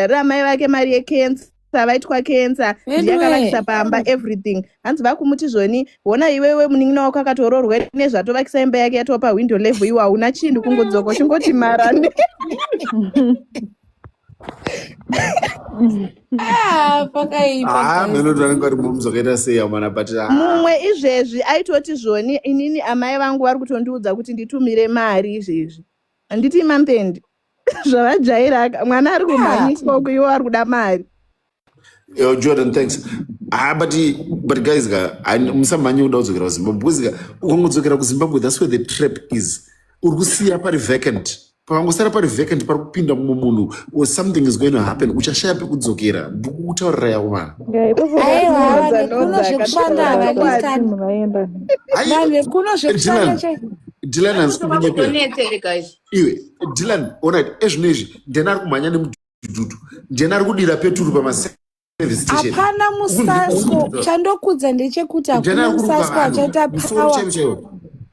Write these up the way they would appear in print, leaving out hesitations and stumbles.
akabhadharira mai vake mari yecancer, vaitwa cancer, ndiye akavakisa pamba everything. Hanzi vakumuti zvoni, hona iwewe munin'ina wako akatoroorwa nezvatovakisa imba yake yatova pawindow level, iwe hauna chinhu, kungodzoka uchingoti marane. Ah, pakaipa. Ah, meno kuti vanenge vari moms zvakaita sei amana, but ah. Mumwe izvezvi aitoti zvoni, inini amai vangu vari kutondiudza kuti nditumire mari izvezvi, handiti mampendi zvavajaira mwana ari kumhanyiswa uku, iwo ari kuda mari. Yo, Jordan, thanks. Ah, but guys, ka, musamhanye kuda kudzokera kuZimbabwe because ka, ukangodzokera kuZimbabwe, that's where the trap is. Uri kusiya pari vacant. Pakangosara pari vacant, pari kupinda mumwe munhu or something is going to happen. Uchashaya pekudzokera. Ndikutaurira yako vanhu. Aiwa, vekuno zvekushanda havadikani. Vaenda. Vanhu vekuno zvekushanda Dylan, chai. Dylan hanzi kukunyepera. Vakutonetsere, guys. Iwe, Dylan, alright, ezvino izvi, ndiani ari kumhanya nemudhudhudhu? Ndiani ari kudira peturu pamaservice station? Hapana musasko. Chandokudza ndechekuti Ndiani hakuna ari kuruka musasko vanhu? achaita Musoro power. chaiwo chaiwo.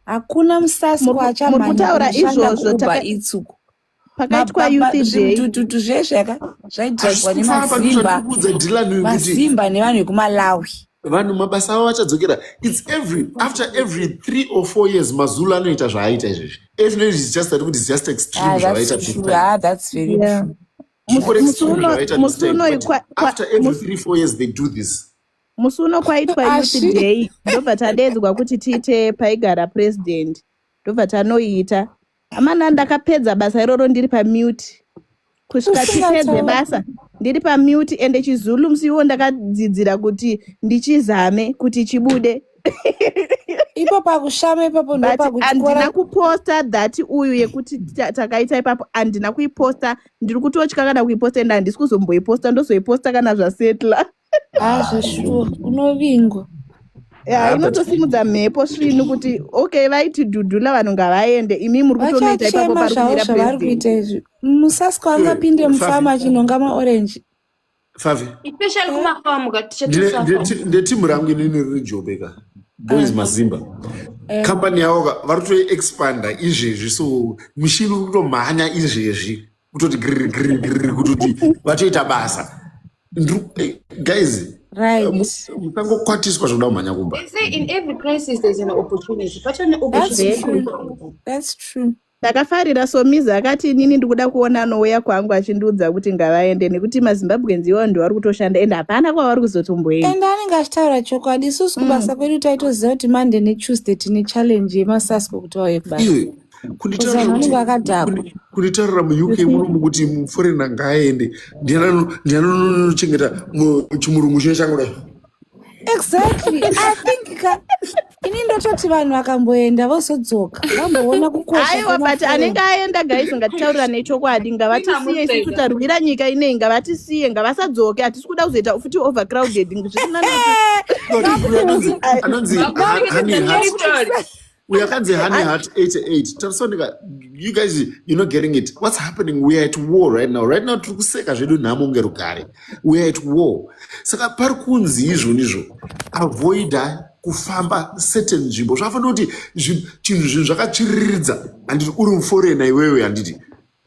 Hakuna musasko Muri achamhanya kutaura kunoshanda izvozvo, kuUber Eats uku. Pakaitwa youth day. Zvimudhudhudhu zvezveka zvaidhiraivwa Hazvisi kufamba. nemazimba. Ndozvatikuudza, Dylan, uyu, kuti Mazimba nevanhu vekuMalawi. Vanhu mabasa avo vachadzokera. It's every after every 3 or 4 years maZulu anoita zvaaita izvezvi. Ezvino izvi is just that kuti it's just extreme Ah, that's zvavaita this true. time. Ah, that's very true. Zvingori Musi extreme zvavaita this musi time, uno but after every 3-4 years they do this. Musi uno kwaitwa youth day, ndobva tadedzwa kuti tiite paigara president, ndobva tanoita. Amana, ndakapedza basa iroro ndiri pamute kusvika tipedze Usingatauri. basa ndiri pamute. Ende chiZulu musi iwo ndakadzidzira kuti ndichizame kuti chibude. Ipo pakushama ipapo. But Ndopakutyora. handina kuposta that uyu yekuti takaita ipapo, handina kuiposta. Ndiri kutotya kana kuiposta, ende handisi kuzomboiposta. Ndozoiposta kana zvasetla. Ah, zveshuwa unovingwa. Ya. Ah, but Inotosimudza mhepo svinu kuti okay, vaiti dhudhula vanhu ngavaende, imi muri kutonoita ipapo Vachachema pari zvavo kumira zvavari president. kuita izvi. Musasko angapinde Favi. mufamu achinhonga maorenji. Favi. Especially kumafamu ka tichatosafa. Ndetimu rangu inini riri Jobeka Boys, mazimba. Kambani yavo ka, vari kutoexpanda izvezvi, so mushini uri kutomhanya izvezvi, kutoti grr grr grr, kutoti vatoita basa. Guys, musangokwatiswa zvokuda kumhanya kumba. They say in every crisis there's an opportunity. But an That's opportunity. true, that's true. Ndakafarira Somizi akati, inini ndikuda kuona anouya kwangu achindiudza kuti ngavaende, nekuti maZimbabweans iwawo ndiwo ari kutoshanda, ende hapana kwavari kuzotomboenda. Ende anenge achitaura chokwadi. Isusu kubasa kwedu taitoziva kuti Monday neTuesday tine challenge yemasasko kuti vauye kubasa. Iwe, Kuzi vanhu kunditaurira vanenge kuti vakadhakwa. Kunditaurira muUK munomu kuti muforeigner ngaaende, ndiani anochengeta chimurungu chino changu dai? Exactly. I think ka ini ndototi vanhu vakamboenda vozodzoka vamboona kukosha Aiwa, but kwemaforeign. anenge aenda, guys, ngatitaurira nechokwadi, ngavatisiye. Isusu tarwira nyika inei, ngavatisiye, ngavasadzoke. Hatisi kuda kuzoita futi overcrowded zvisina. Anonzi Honey Heart uyu, akanzi Honey Heart 88. Tarisondika, you guys, you're not getting it, what's happening. We are at war right now. Right now tiri kuseka zvedu nhamo kunge rugare. We are at war. Saka pari kunzi izvonizvo, avoida kufamba certain nzvimbo. Zvafanira kuti chinhu, zvinhu zvakatsviriridza, handiti? Uri muforeigner iwewe, handiti?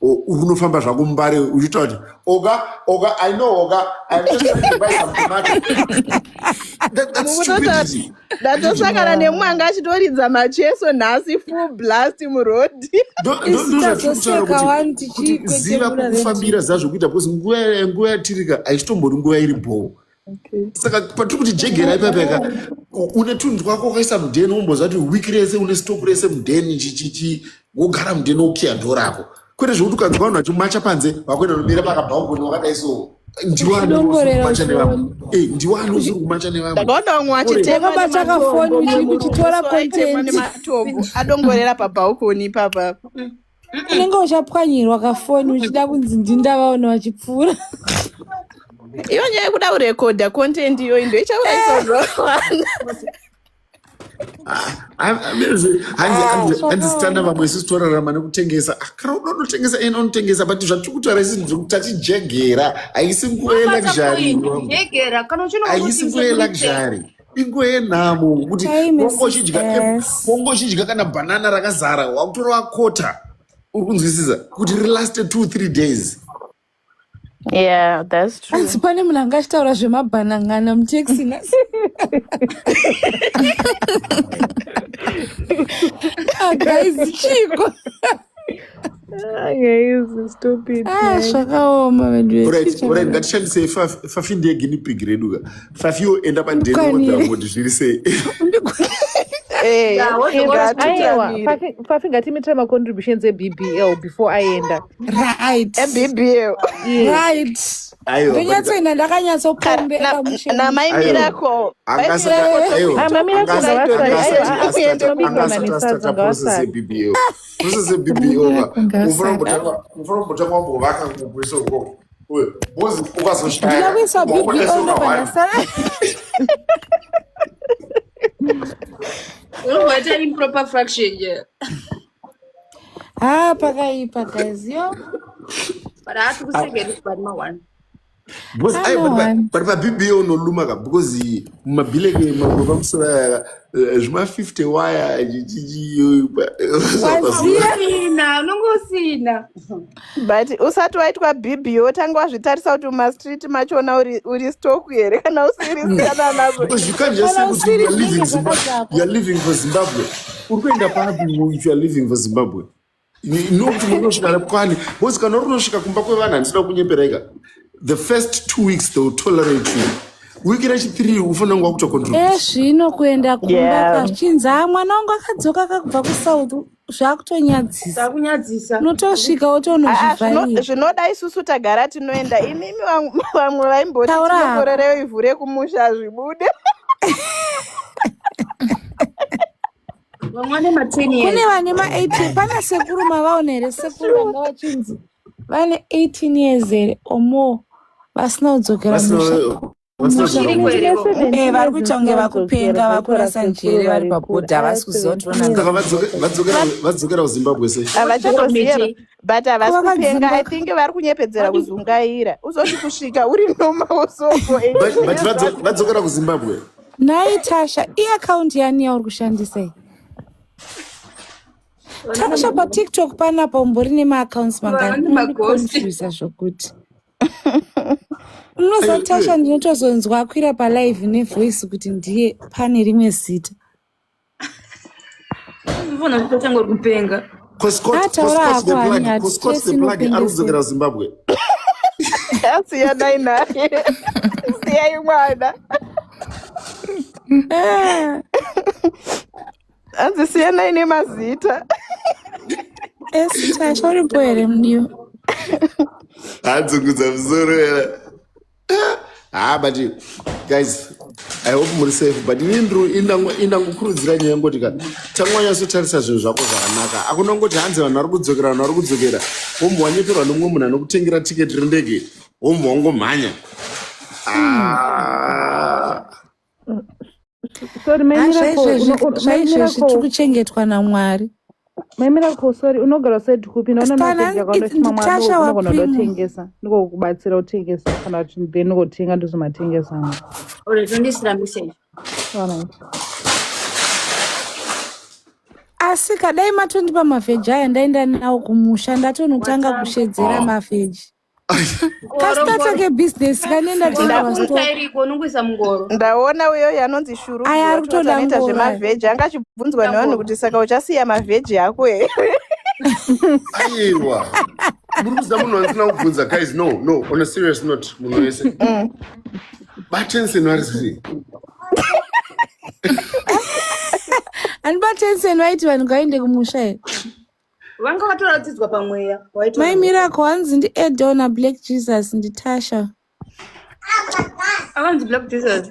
Uri kunofamba zvako muMbare uchitaura kuti, "Oga, oga, I know oga, I'm just trying to buy some tomato." That's stupidity. Ndatosangana nemumwe anga achitoridza macheso nhasi, full blast murodhi. Isu tazoseka wani. Kuti ziva Tichikwetebura. Kwekufambira, ziva zvokuita, because nguva yatirika haichitombori nguva iri bhoo. Saka patiri kuti jegera ipapeka, une tunhu twako wakaisa mudheni, womboziva kuti wiki rese une stock rese mudheni, chichichi, wogara mudheni, wokiya dho rako, kwete zvekuti ukanzwa vanhu vachimacha panze, vakuenda nomira pakabhaukoni wakadai. So ndiwani usiri Uchidongorera. kumacha nevamwe? Uchiona. Ndiwani usiri kumacha nevamwe? Ndakaona vamwe vachitemwa. Wakabata kafoni uchitora Achitemwa content. nematombo, adongorera pabhaukoni ipapa. Unenge uchapwanyirwa kafoni uchida kunzi ndindavaona vachipfuura. Iyo nyaya yekuda kurekodha content iyoyi ndo ichaurayisa zvakawanda. Hanzi standa vamwe isusu torarama nekutengesa. Ah, kana uda unotengesa, ena unotengesa, but zvatiri kutaura isi ndezvekuti tachijegera, haisi nguva yeluxury. Jegera kana Haisi nguva yeluxury, inguva yenhamo, kuti Time wanga uchidya is wanga uchidya kana bhanana rakazara, wakutora wakota, uri kunzwisisa, kuti rilaste 2-3 days. Yeah, that's true. Hanzi pane munhu anga achitaura zvemabhanangana mutaxi nhasi. Ah, guys, chiiko? Ah, guys, stop it. Ah, Man. zvakaoma vedu Alright, alright, ngatishandisei Fafi. Fafi ndiye guinea pig redu ka. Fafi yo enda padeni Ndikwanire. wodza kuti zviri sei. Eh, Yeah, what's the worst? Aiwa, ngatitamire. Fafi, Fafi ngatimitire macontributions eBBL before aenda. Right. EBBL. Yes. Right. Aiwa, but Ndonyatsoenda ndakanyatsopombera mushe. Namai Aiwa. Miracle. Mai angasati Miracle aiwa, Ah, maMiracle angasati ngavasare. Aiwa, angasati ah, astata tinobikwa angasati nesadza astata process ngavasare. yeBBL. Process yeBBL ka. Ngavasare. Ufana kumbotanga wambovaka kubuso ukoko. Uye, because ukazoshaya Ndinoda kuiswa waona BBL ndobva sewakawanda. ndasara. Unoita improper fraction, yeah. Ah, pakaipa guys. Yo. But I have to say get but my one. Because I ai know but pa one. but pa BBL unoluma ka because mumabhileke mamwe pamusoro aya zvima 50 waya chichi Waziya. Usina, unongosina. But usati waitwa BBO tanga wazvitarisa kuti mumastreet machona uri stock here kana usiri siyana nazvo. Because you can't just say Kana kuti you usiri are leaving zvinenge Zimbabwe, zvakadhakwa. you are leaving for Zimbabwe. Uri kuenda papi if you are leaving for Zimbabwe? Nokuti munosvika kwani? Because kana uri unosvika kumba kwevanhu handisida kunyeperaika. The first 2 weeks they will tolerate you. Wiki rechi3 ufanira kunge wakutocontribute. Ezvino kuenda kumba kazvichinzi "Ah, mwana wangu akadzoka kakubva kuSouth zvakutonyadzisa. Takunyadzisa. Unotosvika Ah, ah, wotonozvivharira. Zvinoda isusu tagara tinoenda imimi vamwe vaimboti Taura hako. tinokorereo ivhu rekumusha zvibude. Vamwe vane ma 10 years. Kune vane ma18 pana sekuru mavaona here sekuru vanga vachinzi vane 18 years here or more vasina kudzokera Vasina musha vasina musha Chiriko kudzokera. here ko? Vari kuita kunge vakupenga vakurasa njere vari pabhodha havasi kuziva kuti Saka vonanga vadzokera kuZimbabwe sei? Havachatoziva but havasi kupenga. I Vakadzimba. think vari kunyepedzera kuzungaira uzoti kusvika uri normal soko. But vadzokera kuZimbabwe. Nhai Tasha, iaccount yani yauri kushandisa iyi? Tasha, paTikTok panapa umbori nemaaccounts mangani? Vane maghost. Unondiconfusa zvokuti unoziva. Aiwa, Tasha, iwe. ndinotozonzwa akwira palive nevoice kuti ndiye pane rimwe zita. Ufana kutotanga uri kupenga. Coscott, Ataura Coscott the hako plug, hani Coscott hatitesi the plug ari inopengesera. kudzokera kuZimbabwe. Asiyanai naye, siyai mwana. Ah, Hanzi siyanai nemazita. Esi Tasha uripo here mudiwa? Adzungudza musoro here. Ah, but guys, I hope muri safe, but ini indangokurudzira nyaya yengoti ka tangwanyatsotarisa zvinhu zvako zvakanaka. Hakuna ngoti hanzi vanhu vari kudzokera, vanhu vari kudzokera, wombo wanyeperwa nemumwe munhu anokutengera tiketi rendege, wombo wangomhanya. Ah. Sorry, Mai Ha, Miracle, zvaizvezvi Mai zvaizvezvi tiri Miracle, kuchengetwa naMwari. Mai Miracle, sorry, unogara uside kupi? Ndaona Stan, message yakawanda kuti mamwe Tasha unogona waPrimo. kutengesa. Ndikokubatsira kutengesa kana kuti then ndikotenga ndozomatengesa. Alright, ndondisira message. Alright. Asi kadai matondipa mavheji aya ndaenda nawo kumusha ndatonotanga Watanga. kushedzera Ah. mavheji. Ngoro, Kastarter ngoro. kebhizinesi kanenda tengerwa Ngoro stock. iriko unongoisa mungoro. Ndaona uyoyo anonzi Shurugu Aya ari watoti kutoda anoita ngoro aya. zvemavheji anga achibvunzwa nevanhu Ngoro. kuti saka uchasiya mavheji ako here? Aiwa, muri kuziva munhu wandisina kubvunza, guys? No, on a serious note, munhu wese, batensen vari sei? Handibatensen vaiti vanhu ngavaende kumusha here? Vanga vatoratidzwa pamweya. Waitora. Mai Miracle, hanzi ndiedona Black Jesus, ndiTasha. Avanzi Black Jesus.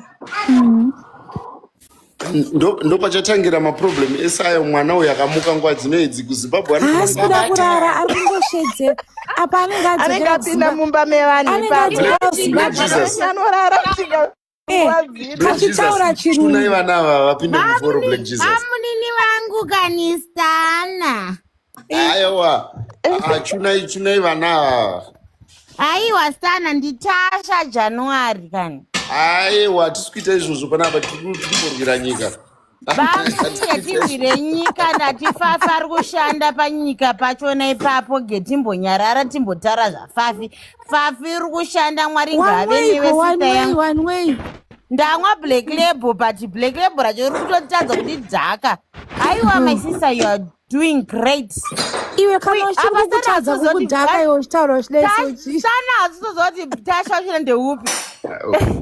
Ndo pachatangira maproblem ese ayo. Mwana uyu akamuka nguva dzino idzi kuZimbabwe Haasi kuda anofanira kurara, ari kungoshedzera apa anenge Anenge adzokera apinda kuZimbabwe. mumba mevanhu Anenge ipapo. adzokera Black kuZimbabwe. Jesus. Anorara kusvika nguva dzino. Black Jesus. Achitaura Tunai chirungu. vana ava vapinde muforo. Black Jesus. Bamunini vangu kanistana. Aiwa. Ah, chunai, chunai vana ava. Aiwa stana, ndiTasha January kani. Aiwa, hatisi kuita izvozvo panapa, tiri kumborwira nyika. Bamunyatirwire nyika ndati Fafi ari kushanda panyika pachona ipapo ge timbonyarara timbotaura zvaFafi. Fafi iri kushanda, Mwari One ngave way newe ko one sista way yangu. One way. Ndamwa Black Label, but Black Label racho riri kutotadza kutidhaka. Aiwa, my sister, you are doing great. Iwe kana Ui, uchiri apa sana kukutadza hatizoti kukudhaka iwe uchitaura uchidai sochi. Sana hatitoziva kuti Tasha uchina ndeupi. Ah, okay.